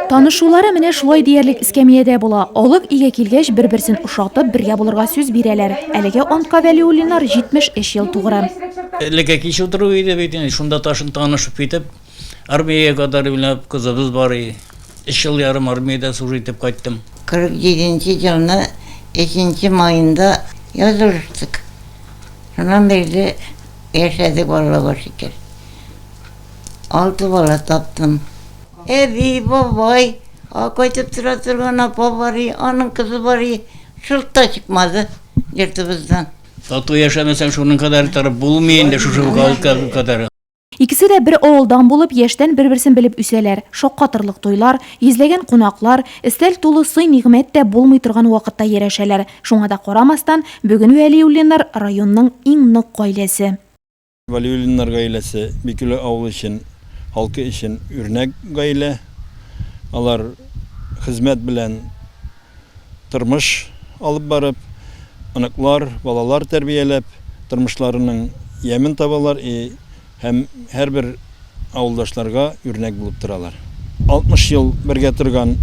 Танышулары менә шулай диярлек эскәмиядә була. Алык өйгә килгәч, бер-берсен ошатып, бергә булырга сүз бирәләр. Әлеге антка Вәлиуллиннар 73 ел тугры. Элекке кич утыру иде бит инде, шунда ташын танышып китеп, армиягә кадәр уйлап, кызыбыз бар и. Өч ел ярым армиядә служить итеп кайттым. 47 нче елны өченче маенда язылыштык. Шуннан бирле яшәдек, Аллага шөкер. Алты бала таптым. Әби, бабай, кайтып тора торган апа бар и, аның кызы бар и, шылт та чыкмады йортыбыздан. Тату яшәмәсәң, шуның кадәр торып булмый инде, шушы кадәр. Икесе дә бер авылдан булып, яшьтән бер-берсен белеп үсәләр. Шаккатырлык туйлар, йөзләгән кунаклар, өстәл тулы сый-нигъмәт тә булмый торган вакытта ярәшәләр. Шуңа да карамастан, бүген Вәлиуллиннар, районның иң нык гаиләсе. Вәлиуллиннар гаиләсе Бикүле авылы өчен, халкы өчен үрнәк гаилә. Алар хезмәт белән тормыш алып барып, оныклар, балалар тәрбияләп, тормышларының ямен табалар и һәм һәрбер авылдашларга үрнәк булып торалар. 60 ел бергә торган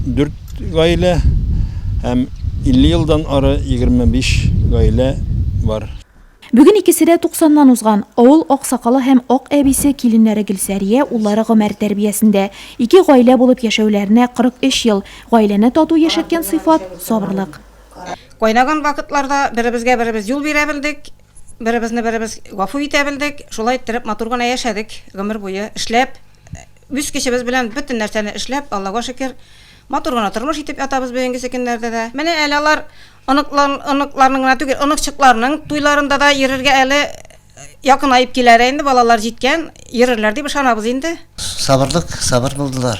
дүрт гаилә һәм 50 елдан ары 25 гаилә бар. Бүген икесе дә туксаннан узган. Авыл аксакалы һәм ак әбисе, киленнәре Гөлсәрия, уллары Гомәр тәрбиясендә. Ике гаилә булып яшәүләренә 43 ел. Гаиләне тату яшәткән сыйфат, сабырлык. Кайнаган вакытларда беребезгә беребез юл бирә белдек, беребезне беребез гафу итә белдек. Шулай иттереп матур гына яшәдек гомер буе. Эшләп, үз көчебез белән бөтен нәрсәне эшләп, Аллага шөкер, матур гына тормыш итеп ятабыз бүгенгесе көннәрдә дә. Менә әле алар Оныклар, оныкларның гына түгел, оныкчыкларның туйларында да йөрергә әле якынаеп килә инде, балалар җиткән, йөрерләр дип ышанабыз инде. Сабырлык, сабыр булдылар.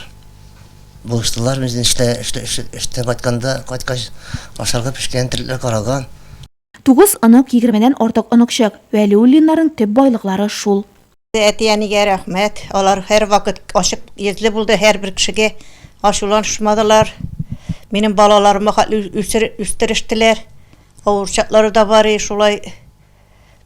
Булыштылар безне эштә, эштә, эштән кайтканда, кайткач, ашарга пешкән, терлекләр каралган. Тугыз онык, егермедән артык оныкчык. Вәлиуллиннарның төп байлыклары шул. Әти-әнигә рәхмәт, алар һәрвакыт ачык йөзле булды, һәрбер кешегә ачуланышмадылар. Минем балаларыма хәтле үстерештеләр. Авыр чаклары да бар и, шулай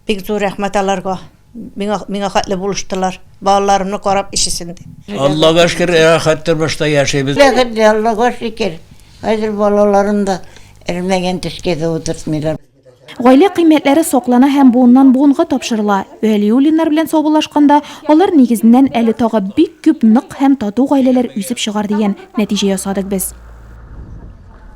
бик зур рәхмәт аларга. Миңа, миңа хәтле булыштылар. Балаларымны карап өчесен дә. Аллага шөкер, рәхәт тормышта яшибез. Бәхетле, Аллага шөкер. Хәзер балаларын да эрмәгән төшкә дә утыртмыйлар. Гаилә кыйммәтләре саклана һәм буыннан-буынга тапшырыла. Вәлиуллиннар белән саубуллашканда, алар нигезеннән әле тагы бик күп нык һәм тату гаиләләр үсеп чыгар дигән нәтиҗә ясадык без.